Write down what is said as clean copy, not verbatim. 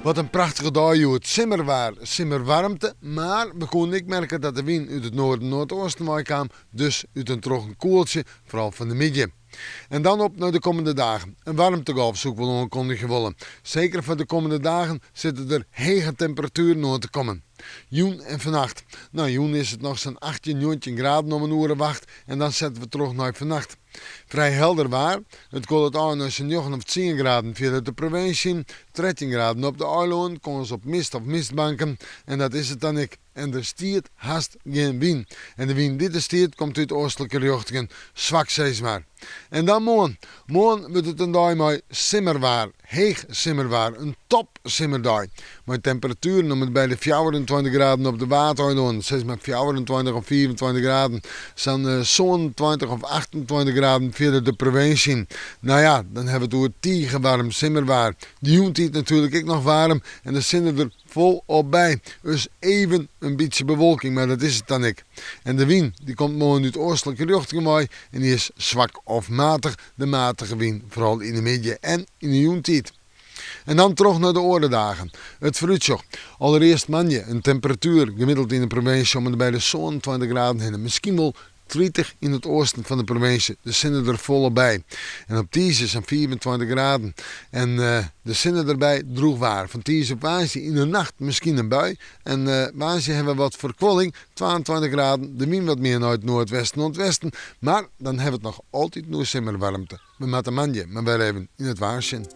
Wat in prachtige dei hjoed. Simmerwaar, simmerwaarmte, mar we koene ek merke dat de wyn út it noarden noardeasten wei kaam, dus út en troch in koeltsje, foaral fan de middei. En dan op nei de kommende dagen. In waarmtegolf soe ik wol oankondigje wolle. Seker foar de kommende dagen sitte der hege temperatueren oan te kommen. Jûn en fannacht. No, jûn is it noch sa'n 18, 19 graden om in oere of acht en dan sette we troch nei fannacht. Frij helder waar. It kuollet ôf nei sa'n njoggen of tsien graden fierder de provinsje yn, 13 graden op de eilânen, kâns op mist of mistbanken en dat is it dan ek. En der stiet hast gjin wyn. En de wyn dy't der stiet komt út oastlike rjochtingen, swak sis mar. En dan moarn. Moarn wurdt it in dei mei simmerwaar, heech simmerwaar, in top simmerdei. Mei temperatueren om en by de 24 graden op de Waadeilânen, sis mar 24 of 25 graden, sa'n 27 of 28 graden fierder de provinsje yn. No ja, dan hawwe we it oer tige waarm simmerwaar. De jûntiid natuerlik ek noch waarm en de sinne der folop by. Dus even in bytsje bewolking, mar dat is it dan ek. En de wyn dy komt moarn út oastlike rjochtingen wei en dy is swak of matich, de matige wyn foaral yn de middei en yn de jûntiid. En dan troch nei de oare dagen. It foarútsjoch. Allerearst moandei in temperatuer gemiddeld yn de provinsje om en by de 27 graden hinne, miskien wol 30 yn it oasten fan de provinsje, de sinne der folop by. En op tiisdei sa'n 25 graden en de sinne derby, drûch waar. Fan tiisdei op woansdei yn de nacht miskien in bui. En woansdei hawwe we wat ferkuolling, 22 graden, de wyn wat mear nei it noardwesten oant westen. Mar dan hawwe we it noch altyd oer simmerwaarmte. We moatte moandei mar wer even yn it waar sjen.